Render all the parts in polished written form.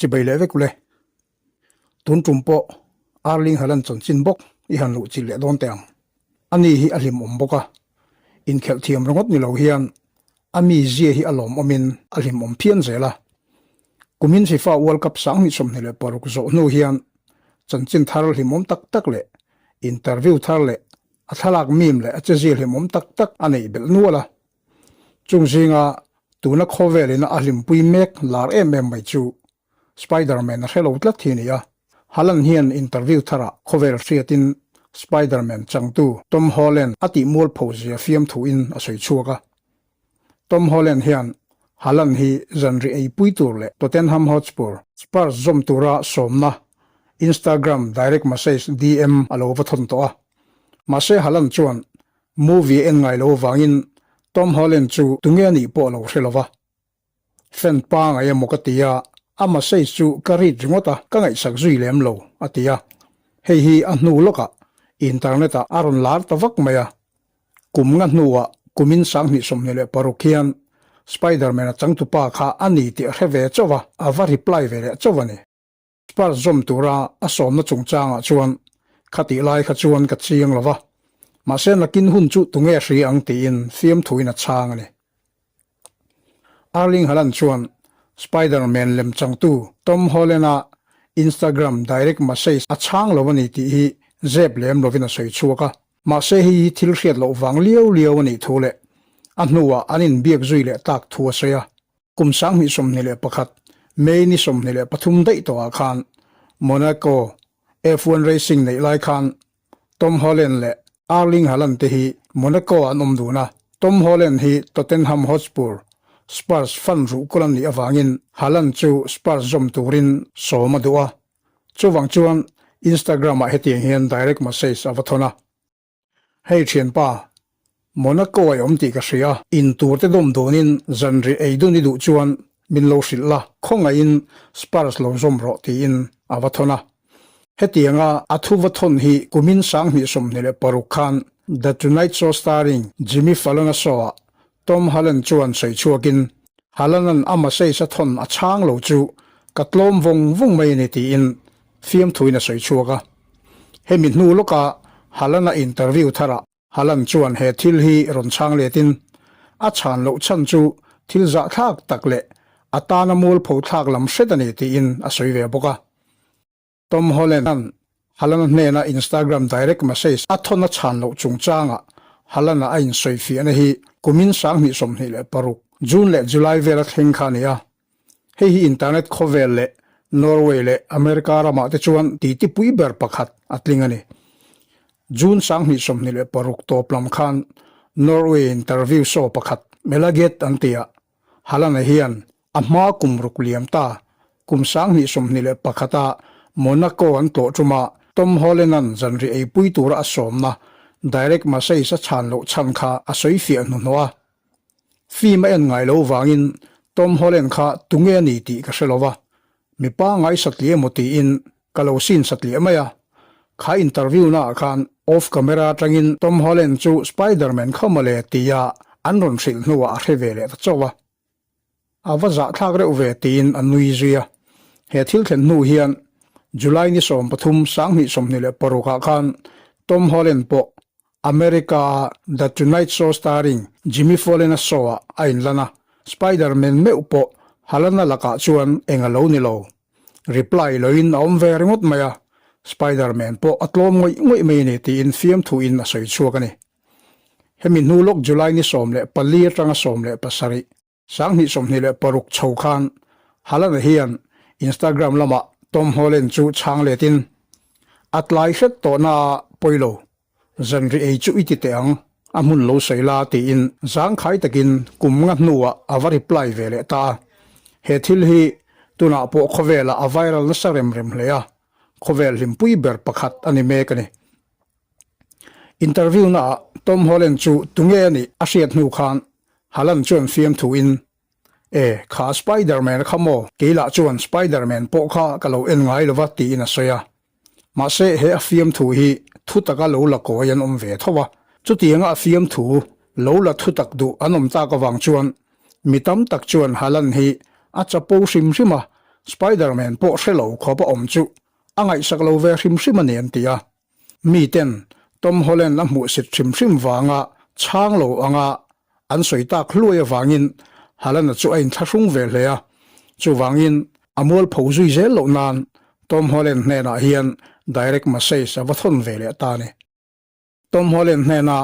Chibai leh vek ule. Tun tum pawh Erling Haaland chanchin bawk i han luh chilh leh dawn teh ang. Ani hi a hlimawm bawk a, inkhelh thiam ringawt ni lo hian a mi zia hi a lawmawmin a hlimawm phian zel a. Kumin FIFA World Cup 2026 zawh hnu hian chanchin thar hlimawm tak tak leh interview thar leh a thlalak meme leh a chezia hlimawm tak tak a neih belh nual a. Chung zinga tuna khawvel ina a hlimpui mek lar em em mai chu Spider-Man a hre lo tlat hi a ni a. Haaland hian interview tharah khawvel hriatin Spider-Man changtu Tom Holland a tih mualpho zia fiamthuin a sawi chhuak a. Tom Holland hian Haaland hi zanri eipui tur leh Tottenham Hotspur, Spurs zawm tura sawmna Instagram direct message, DM, a lo va thawn tawh a. Mahse Haaland chuan Movie en ngai lo avangin Tom Holland chu tunge a nih pawh a lo hre lo va. Fan pangai emaw ka ti a, a message chu ka read ringawt a, ka ngaihsak zui lem lo, a ti a. Hei hi a hnu lawkah internet ah a rawn lar ta vak mai a. Kum nga hnuah kumin 2026 hian Spider-Man a changtupa kha a ni tih a hre ve chauh a, a va reply ve leh chauh a ni. Spurs zawm tura a sawmna chungchangah chuan khatih lai kha chuan ka chiang lo va, mahse nakin hun chu tunge hria ang tiin fiamthuin a chhang a ni. Erling Haaland chuan Spider-Man lemchangtu Tom Holland-a Instagram direct message a chhang lo a ni tih hi zep lem lovin a sawi chhuak a, mahse hei hi thil hriat loh vang liau liau a nih thu leh a hnuah an inbiak zui leh tak thu a sawi a. Kum 2021, May ni 23 daih tawhah khan Monaco F1 Racing neih lai khan Tom Holland leh Erling Haaland te hi Monaco-ah an awm dun a. Tom Holland hi Tottenham Hotspur, Spurs fan ruhkawl a nih avangin Haaland chu Spurs zawm turin sawm a duh a. Chuvang chuan Instagram-ah hetiang hian direct message a va thawn a. Hei thianpa, Monaco a awm tih ka hria. In tur te dawm dawnin zanri ei dun i duh chuan min lo hrilh la, khawngaihin Spurs lo zawm rawh tiin a va thawn a. Hetianga a thu va thawn hi kumin 2026 khan The Tonight Show starring Jimmy Fallon-a show-ah Tom Holland chuan sawi chhuakin, Haaland-a'n a message a thawn a chhang lo chu ka tlawm vawng vawng mai a ni tiin fiamthuin a sawi chhuak a. Hemi hnu lawka Haaland-a interview tharah Haaland chuan he thil hi rawn chhang letin, a chhan loh chhan chu thil zahthlak tak leh a tana mualpho thlak lam hret a ni tiin a sawi ve bawk a. Tom Holland-a'n Haaland-a hnena Instagram direct message a thawn a chhan loh chungchangah Haaland-a a insawifiahna hi kumin 2026, June leh July vela thleng kha a ni a. Hei hi internet khawvel leh Norway leh America ramah te chuan titipui ber pakhat a tling a ni. June 2026 tawp lam khan Norway interview show pakhat Melaget an tihah Haaland-a hian a hma kum ruk liam ta, kum 2021 a Monaco an tlawh ṭuma Tom Holland-a'n zanri eipui tura a sawmna direct message a chhan loh chhan kha a sawi fiah hnuhnawh a. Film a en ngai lo vangin Tom Holland kha tunge a ni tih ka hre lo va, mipa ngai satliah emaw tiin Ka lo sin satliah mai a, kha interview na ah khan off camera atangin Tom Holland chu Spiderman kha mawle tia an rawn hrilh hnuah a hre ve leh ta chauh a. A va zahthlak reuh ve tiin a nui zui a. He thil thlen hnu hian July ni 13 2026 ah khan Tom Holland pawh America a The Tonight Show starring Jimmy Fallon-a show-ah a inlan a, Spider-Man meuh pawh Haaland-a lakah chuan eng a lo ni lo. Reply loin a awm ve ringawt mai a, Spider-Man pawh a tlawm ngawih ngawih mai a ni tiin fiamthuin a sawi chhuak a ni. Hemi hnu lawk July ni 14 atanga 17, 2026 chho khan Haaland-a hian Instagram lamah Tom Holland chu chhang letin, A tlai hret tawhna a pawi lo, zanri ei chu i ti teh ang, a hmun lo sawi la tiin zangkhai takin kum nga hnuah a va reply ve leh ta a. He thil hi tunah pawh khawvelah a viral nasa rem rem hle a, khawvel hlimpui ber pakhat a ni mek a ni. Interview naah Tom Holland chu tunge a nih a hriat hnu khan Haaland chuan fiamthuin, E, kha Spider-Man kha maw? Kei lah chuan Spider-Man pawh kha ka lo en ngai lova tiin a sawi a. Mahse he a fiamthu hi thutaka lo la kawi an awm ve tho a. Chutianga a fiamthu lo la thutak duh an awm tak avang chuan mi tam tak chuan Haaland hi a chapo hrim hrim a. Spider-Man pawh hre lo khawp a awm chu a ngaihsak lo ve hrim hrim a ni an ti a. Miten Tom Holland a hmuhsit hrim hrim vanga chhang lo anga an sawi tak hluai avangin Haaland-a chu a inthlahrung ve hle a. Chuvangin a mualpho zui zel loh nan Tom Holland hnenah hian direct message a va thawn ve leh ta a ni. Tom Holland hnena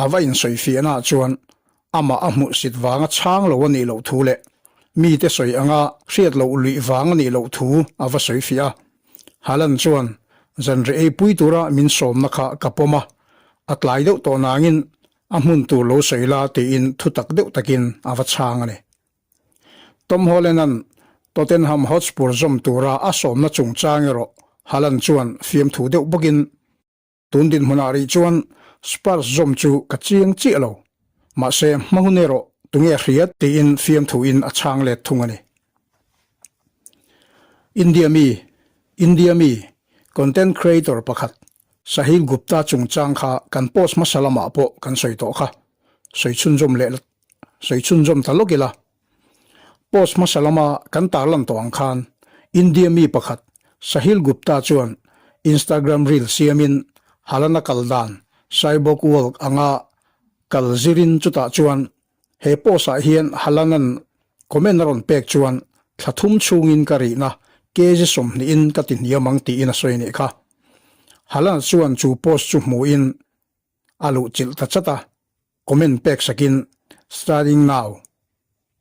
a va insawifiahnaah chuan amah a hmuhsit vanga chhang lo a nih loh thu leh mite sawi anga hriat loh luih vang a nih loh thu a va sawifiah a. Haaland chuan, Zanriah ei pui tura min sawmna kha ka pawm a, a tlai deuh tawh nangin a hmun tur lo sawi la tiin thutak deuh takin a va chhang a ni. Tom Holland-a'n Tottenham Hotspur zawm tura a sawmna chungchang erawh Haaland chuan fiamthu deuh bawkin, Tun dinhmunah rih chuan Spurs zawm chu ka chiang chiah lo. Mahse, hma hun erawh tunge hriat tiin fiamthuin a chhang let thung a ni. India mi, India mi, content creator pakhat Sahil Gupta chungchang kha kan post hmasa lamah pawh kan sawi tawh kha. Sawi chhunzawm leh sawi chhunzawm ta lawk ila. Post hmasa lama kan tarlan tawh ang khan India mi pakhat Sahil Gupta chuan Instagram reel siamin Halana kal dan Cyborg Walk anga kal zirin chutah chuan he post ah hian Halanan comment a rawn pek chuan thla thum chhungin ka rihna kg 20 in ka ti hniam ang tiin a sawi a nih kha. Halana chuan chu post chu hmuhin a luh chilh ta chat a. Comment pek sakin Starting now,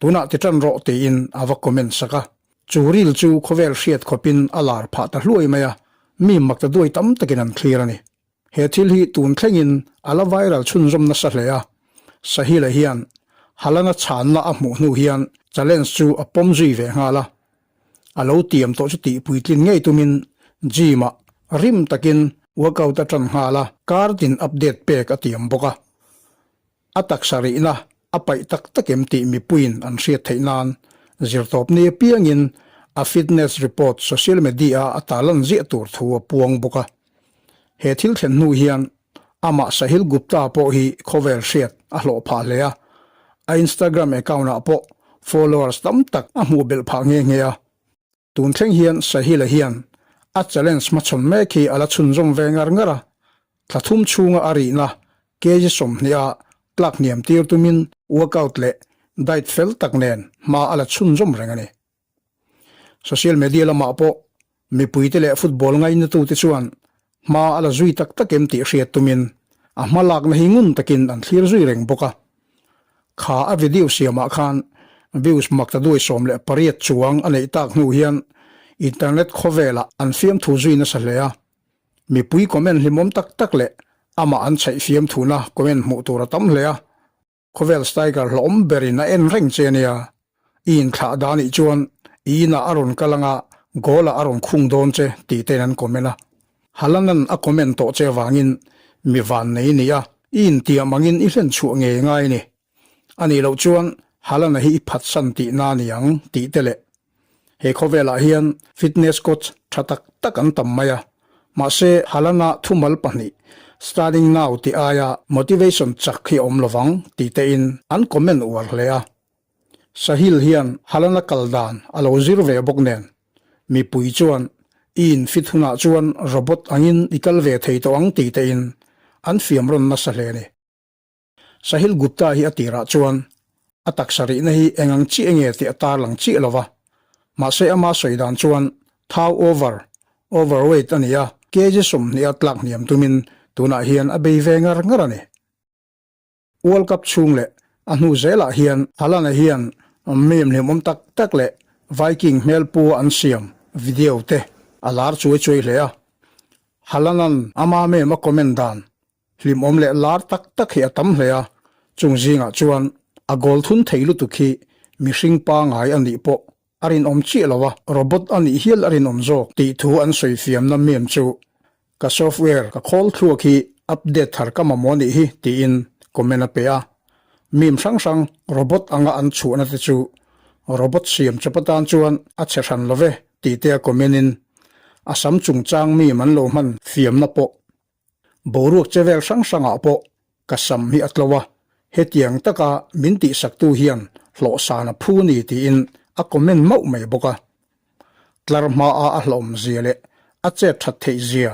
tunah ti tan rawh tiin a va comment sak a. Chu reel chu khawvel hriat khawpin a lar phah ta hluai mai a, mi mak ta duai tam takin an thlir a ni. He thil hi tun thlengin a la viral chhunzawm nasa hle a, Sahil-a hian Halana chhanna a hmuh hnu hian challenge chu a pawm zui ve nghal a. A lo tiam tawh chu tih puitlin ngei tumin gym-ah rim takin workout a tan nghal a, kar tin update pek a tiam bawk a. A taksa rihna a paih tak tak em tih mipuiin an hriat theih nan zirtawp ni apiangin a fitness report social media-a a tarlan ziah tur thu a puang bawk a. He thil thlen hnu hian amah Sahil Gupta pawh hi khawvel hriat a hlawh phah hle a, a Instagram account-ah pawh followers tam tak a hmuh belh phah nghe nghe a. Tun thleng hian Sahil-a hian a challenge hmachhawn mek hi a la chhunzawm ve ngar ngar a, thla thum chhunga a rihna kg 20 a tlak hniam tir tumin workout leh diet fel tak nen hma a la chhunzawm reng a ni. Social media lamah pawh mipuite leh football ngainatute chuan hma a la zui tak tak em tih hriat tumin a hma lakna hi ngun takin an thlir zui reng bawk a. Kha a video siamah khan views mak ta duai 18 chuang a neih tak hnu hian internet khawvelah an fiamthu zui nasa hle a. Mipui comment hlimawm tak tak leh amah an chhaih fiamthuna comment hmuh tur a tam hle a. Khawvel striker hlawm berin a en reng che ania, i inthlah dan ih chuan i inah a rawn kal anga goal ah a rawn khung dawn che tih tein an comment a. Haaland-a'n a comment tawh che avangin mi van nei i ni a, i intiam angin i hlen chhuah ngei ngai a ni. A nih loh chuan Haaland-a hi i phatsan tihna a ni ang tih te leh He khawvelah hian fitness coach tha tak tak an tam mai a, mahse Haaland-a thumal pahnih Starting now tih aia motivation chak hi a awm lovang tih tein an comment uar hle a. Sahil hian Haaland-a kal dan a lo zir ve bawk nen, mipui chuan i infit hunah chuan robot angin i kal ve thei tawh ang tih tein an fiam rawn nasa hle a ni. Sahil Gupta hi a tirah chuan a taksa rihna hi eng ang chiah nge tih a tarlang chiah lo va, mahse ama sawi dan chuan thau over, overweight, a ni a, kg 20 a tlak hniam tumin tunah hian a bei ve ngar ngar a ni. World Cup chhung leh a hnu zelah hian Haaland-a hian meme hlimawm tak tak leh Viking hmelpu a an siam video te a lar chuai chuai hle a. Haaland-a'n ama meme a comment dan Hlimawm leh lar tak tak hi a tam hle a, chung zingah chuan a goal thun thei lutuk hi mihring pangai a nih pawh a rinawm chiah lo a, robot a nih hial a rinawm zawk tih thu an sawi fiamna meme chu ka software ka khawl thluak hi update thar ka mamawh nih hi tiin comment a pe a. Meme hrang hrang robot anga an chhuahna te chu robot siam chawp atan chuan a chhe hran lo ve tih te a comment in a sam chungchang meme an lo hman fiamna pawh Boruak che vel hrang hrangah pawh ka sam hi a tlo a, hetiang taka min tihsaktu hian hlawhsan a phu ni tiin a comment mauh mai bawk a. Tlar hmaa a hlawm zia leh a chet that theih zia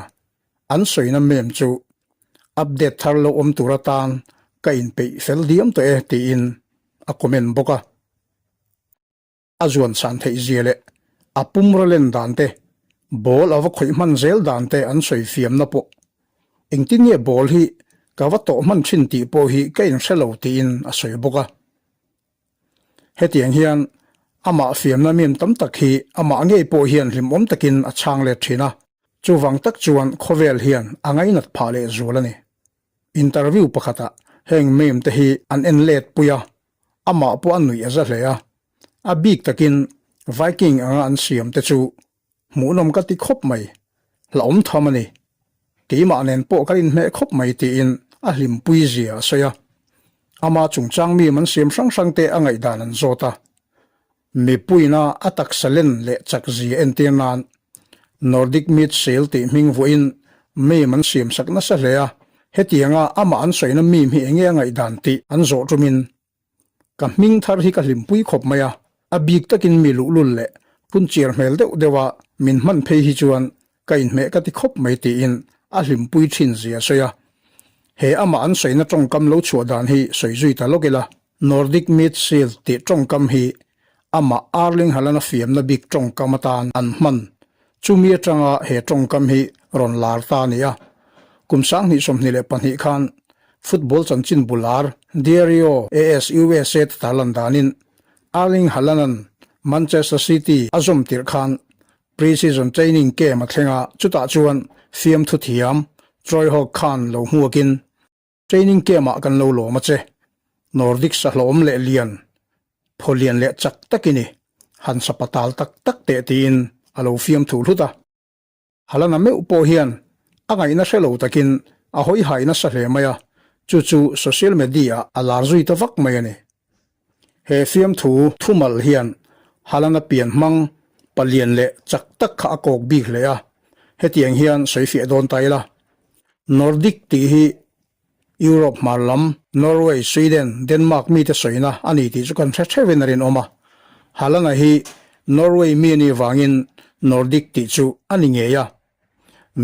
an sawina mem chu update thar lo awm tur atan ka inpeih fel diam tawh e tiin a comment bawk a. A zuan chhan theih zia leh a pumraw len dan te, ball a va khawih hman zel dan te an sawi fiamna pawh engtin nge ball hi ka va tawh hman thin tih pawh hi ka inhre lo tiin a sawi bawk a. Hetiang hian amah fiamna mim tam tak hi amah ngei pawh hian hlimawm takin a chhang let thin a, chuvang tak chuan khawvel hian a ngainat phah leh zual a ni. Interview pakhatah heng meme te hi an en let pui a, amah pawh a nuih a za hle a, a bik takin Viking anga an siam te chu Hmuhnawm ka ti khawp mai, hlauhawm tham a ni. Keimah nen pawh kan inhmeh khawp mai tiin a hlimpui zia a sawi a. Ama chungchang mi man siam hrang hrang te a ngaihdan an zawt a. Mipuina a taksa len leh chak zia entir nan Nordic Meat Sale tih hming vuahin meme an siam sak nasa hle a. Hetianga amah an sawina meme hi enge a ngaihdan tih an zawh tumin Ka hming thar hi ka hlimpui khawp mai a, a bik takin mi luhlul leh phunchiar hmel deuh deuha min hman phei hi chuan ka inhmeh ka ti khawp mai tiin a hlimpui thin zia a sawi a. He amah an sawina tawngkam lo chhuah dan hi sawi zui ta lawk ila, Nordic Meat Shield tih tawngkam hi amah Erling Haaland a fiamna bik tawngkam atan an hman chumi atanga he tawngkam hi rawn lar ta a ni a. Kum 2022 khan Football chanchin bular Diario AS USA te tarlan danin Erling Haaland-a'n Manchester City a zawm tirh khan pre-season training camp a thleng a, chutah chuan fiamthu thiam Troy Hogg khan lo hmuakin training camp-ah kan lo lawm a che. Nordic sahlawm leh lian, phaw lian leh chak tak i ni, han sapatal tak tak teh tiin a lo fiamthu hlut a. Halana meuh pawh hian a ngaihna hre lo takin a hawi hai nasa hle mai a, chu chu social media ah a lar zui ta vak mai a ni. He fiamthu thumal hian Halana pian hmang palian leh chak tak kha a kawk bik hle a, hetiang hian sawi fiah dawn ta ila. Nordic tih hi Europe hmar lam, Norway, Sweden, Denmark mite sawina a ni tih chu kan hre theuhin a rinawm a. Haaland-a hi Norway mi a nih vangin Nordic tih chu a ni ngei a.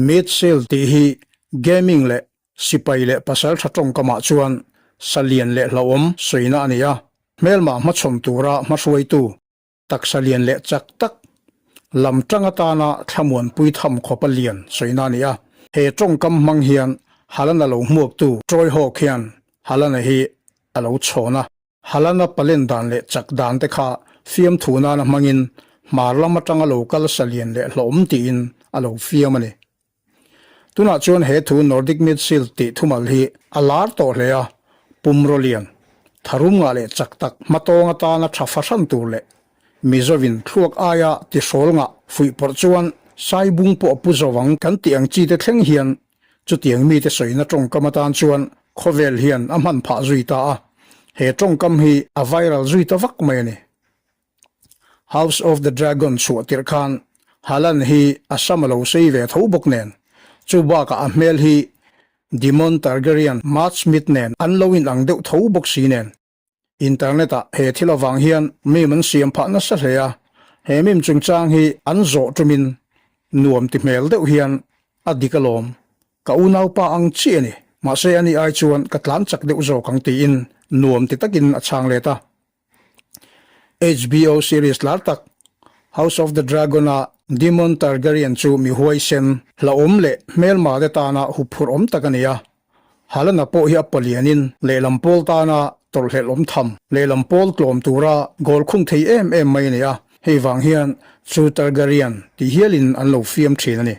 Midfield tih hi gaming leh sipai leh pasaltha tawngkamah chuan sa lian leh hlauhawm sawina a ni a, hmelmah hmachhawn tura hmahruaitu, Taksa lian leh chak tak, lam tang atana thlamuanpui tham khawpa lian sawina a ni a. He tawngkam hmang hian Halana lo hmuaktu Troy Hawk hian Halana hi a lo chhawn a. Halana palen dan leh chak dan te kha fiamthu nana hmangin hmar lam atanga lo kal sa lian leh hlawm tiin a lo fiam a ni. Tunah chuan he thu Nordic Midfield tih thumal hi a lar tawh hle a, pumraw lian, tharum ngah leh chak tak hmatawng atana tha fahran tur leh Mizovin thluak aia tihrawl ngah fuihpawrh chuan Saibung pawh a pu zo ang kan tih ang chi te thleng hian chutiang mite sawina tawngkam atan chuan khawvel hian a hman phah zui ta a, he tawngkam hi a viral zui ta vak mai a ni. House of the Dragon chhuah tirh khan Haaland hi a sam a lo sei ve tho bawk nen, chu bakah a hmel hi Daemon Targaryen Matt Smith nen an lo inang deuh tho bawk si nen. Internet ah he thil avang hian meme an siam phah nasa hle a, he meme chungchang hi an zawh tumin nuam ti hmel deuh hian a dik alawm, ka unaupa ang chiah a ni, mahse ani ai chuan ka tlan chak deuh zawk ang tiin nuam ti takin a chhang let a. HBO series lar tak House of the Dragon-a Daemon Targaryen chu mi huaisen, hlauhawm leh hmelma te tana huphurh awm tak a ni a. Haaland-a pawh hi a palianin lehlam pawl tana tawrhhlelh awm tham, lehlam pawl tlawm tura goal khung thei em em mai a ni a, hei vang hian chu Targaryen ti hialin an lo fiam thin a ni.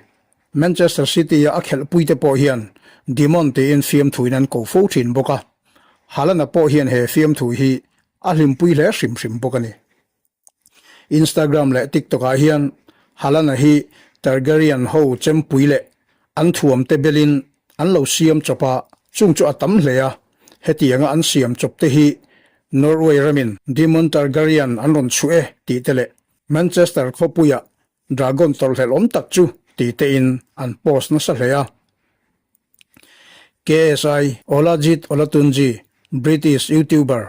Manchester City-a a khelhpuite pawh hian Daemon tiin fiamthuin an ko fo thin bawk a, Haaland-a pawh hian he fiamthu hi a hlimpui hle hrim hrim bawk a ni. Instagram leh TikTok-ah hian Haaland-a hi Targaryen ho chempui leh an thuamte belin an lo siam chawp a, chung chu a tam hle a, hetianga an siam chawp te hi Norway ramin Daemon Targaryen an rawn chhuh e tih te leh Manchester khawpuiah Dragon tawrhhlelh awm tak chu ti tein an post nasa hle a. KSI Olajit Olatunji, British YouTuber,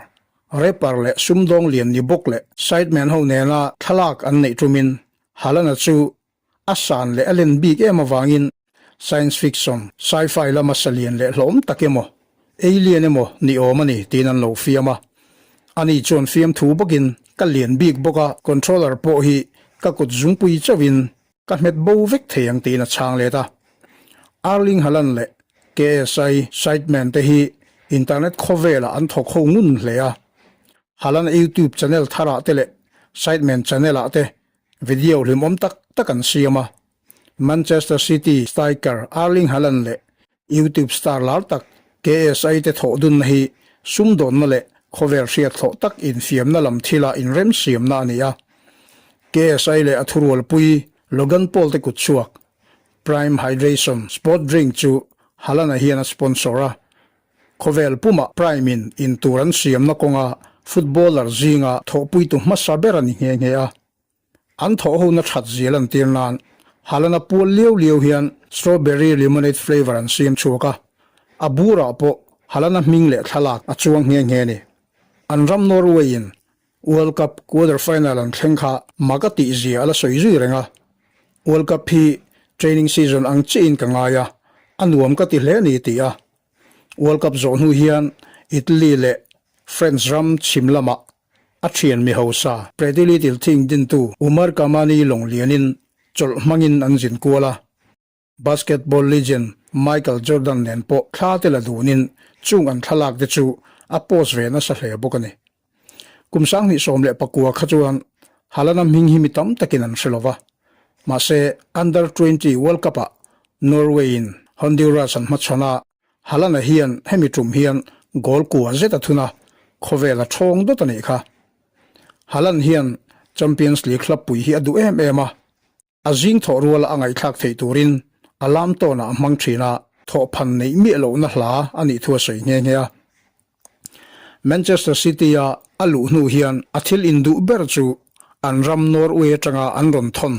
rapper leh sumdawng lian ni bawk leh sideman ho nena thlalak an neih tumin. Haaland-a chu a san leh a len bik em avangin science fiction, sci-fi lama salian leh hlawm tak emaw, alien emaw ni awm a ni tiin an lo fiam a. Ani chuan fiamthu bawkin ka lian bik bawk a, controller pawh hi ka kut zungpui chauhin Ka hmet bo vek thei ang tiin a chhang let a. Erling Haaland leh KSI Sidemen te hi internet khawvelah an thawk ho ngun hle a. Haaland-a YouTube channel tharah te leh Sidemen channel-ah te video hlimawm tak tak an siam a. Manchester City striker Erling Haaland leh YouTube star lar tak KSI te thawh dunna hi sumdawnna leh khawvel hriathlawh tak infiamna lam thila inremsiamna a ni a. KSI leh a thurualpui Logan Paul te kutchhuak Prime Hydration Sport Drink chu Haaland-a hian a sponsor a. Khawvel pumah Prime-in intur an siamna kawnga footballer zinga thawhpuitu hmasa ber a ni nghe nghe a. An thawh hona that zia lantir nan Haaland-a pual liau liau hian strawberry lemonade flavour an siam chhuak a, a burah pawh Haaland-a hming leh thlalak a chuang nghe nghe a ni. An ram Norway-in World Cup quarter final an thleng kha mak a tih zia a la sawi zui reng a, World Cup hi training season ang chiahin ka ngai a, a nuam ka ti hle a ni ti a. World Cup zawh hnu hian Italy leh France ram chhim lamah A thian mi hausa Pretty Little Thing dintu Umar Kamani lawng lianin chawlh hmangin an zin kual a. Basketball legend Michael Jordan nen pawh thla te la dunin chung an thlalak te chu a post ve nasa hle bawk a ni. Kum 2019 kha chuan Haaland-a hming hi mi tam takin an hre lo va. Mahse Under 20 World Cup-ah Norway-in Honduras an hmachhawn a, Haaland-a hian hemi tum hian goal kua zet a thun a, khawvel a thawng dawt a nih kha. Haaland hian Champions League hlapui hi a duh em em a, a zing thawh ruala a ngaihthlak theih turin alarm tawnah a hmang thin a, thawhphan neih miah lohna hla a nih thu a sawi nghe nghe a. Manchester City-a a luh hnu hian a thil induh ber chu an ram Norway atanga an rawn thawn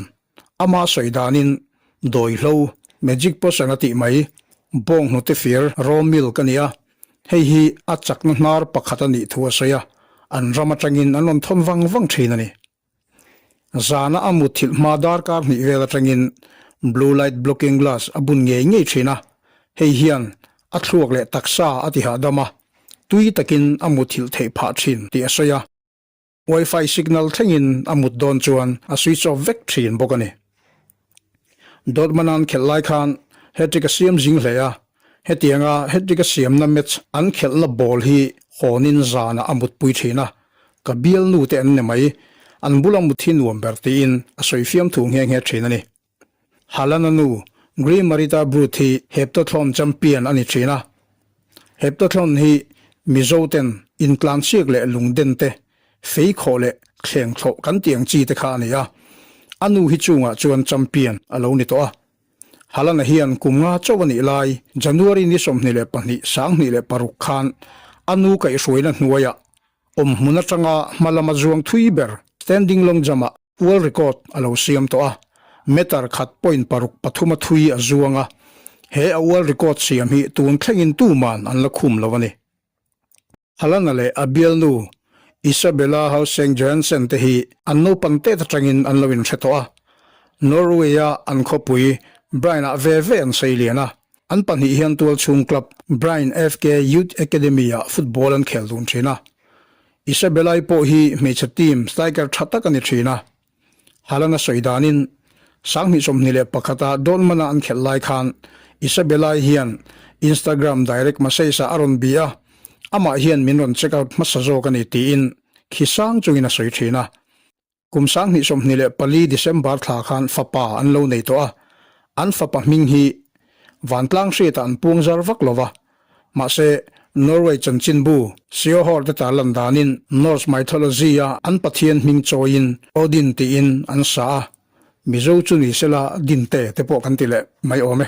Ama sawi danin dawihlo, magic potion a tih mai, bawng hnute fir, raw milk a ni a, hei hi a chakna hnar pakhat a nih thu a sawi a, an ram atangin an rawn thawn vang vang thin a ni. Zana a mutthilh hma darkar hnih vel atangin blue light blocking glass a bun ngei ngei thin a, hei hian a thluak leh taksa a ti hahdam a, tui takin a mutthilh theih phah thin tih a sawi a. Wi-Fi signal thlengin a mut dawn chuan a switch off vek thin bawk a ni. Dortmund-a'n khelh lai khan hat-trick a siam zing hle a, hetianga hat-trick a siamna match an khelhna ball hi hawnin zanah a mutpui thin a, ka bialnu te an ni mai, an bula mut hi nuam ber tiin a sawi fiamthu nghe nghe thin a ni. Haaland-a nu, Gry Marita Brut hi heptathlon champion a ni thin a. Heptathlon hi Mizo ten intlansiak leh lungden te, fei khawh leh thleng thlawh kan tih ang chi te kha a ni a. A nu hi chungah chuan champion a lo ni tawh a. Haaland-a hian kum nga chauh a nih lai January ni 22 2006 khan a nu kaihhruaina hnuaiah awmhmun atanga hma lama zuang thui ber standing long jump-ah World record a lo siam tawh a, meter khat point paruk pathum a thui a zuang a, he a world record siam hi tun thlengin tuman an la khum lo a ni. Haaland-a leh a bialnu Isabella Hauseng Johansen te hi an naupang tet atangin an lo inhre tawh a, Norway-a an khawpui Bryne-ah ve ve an sei lian a, an pahnih hian tualchhung club Bryne FK Youth Academy-ah football an khel dun thin a. Isabella-i pawh hi hmeichhe team striker tha tak a ni thin a. Haaland-a sawi danin, 2021-a Dortmund-a an khelh lai khan Isabella-i hian Instagram direct message-ah a rawn bi a, amah hian min rawn check out hmasa zawk a ni tiin khi sang chungin a sawi thin a. Kum 2024 December thla khan fapa an lo nei tawh a, an fapa hming hi vantlang hriatah an puang zar vak lo va. Mahse, Norway chanchinbu Seohor te tarlan danin Norse mythology-a an pathian hming chawiin Odin tiin an sa a, Mizo chu ni sela Dinte te pawh kan ti leh mai awm e.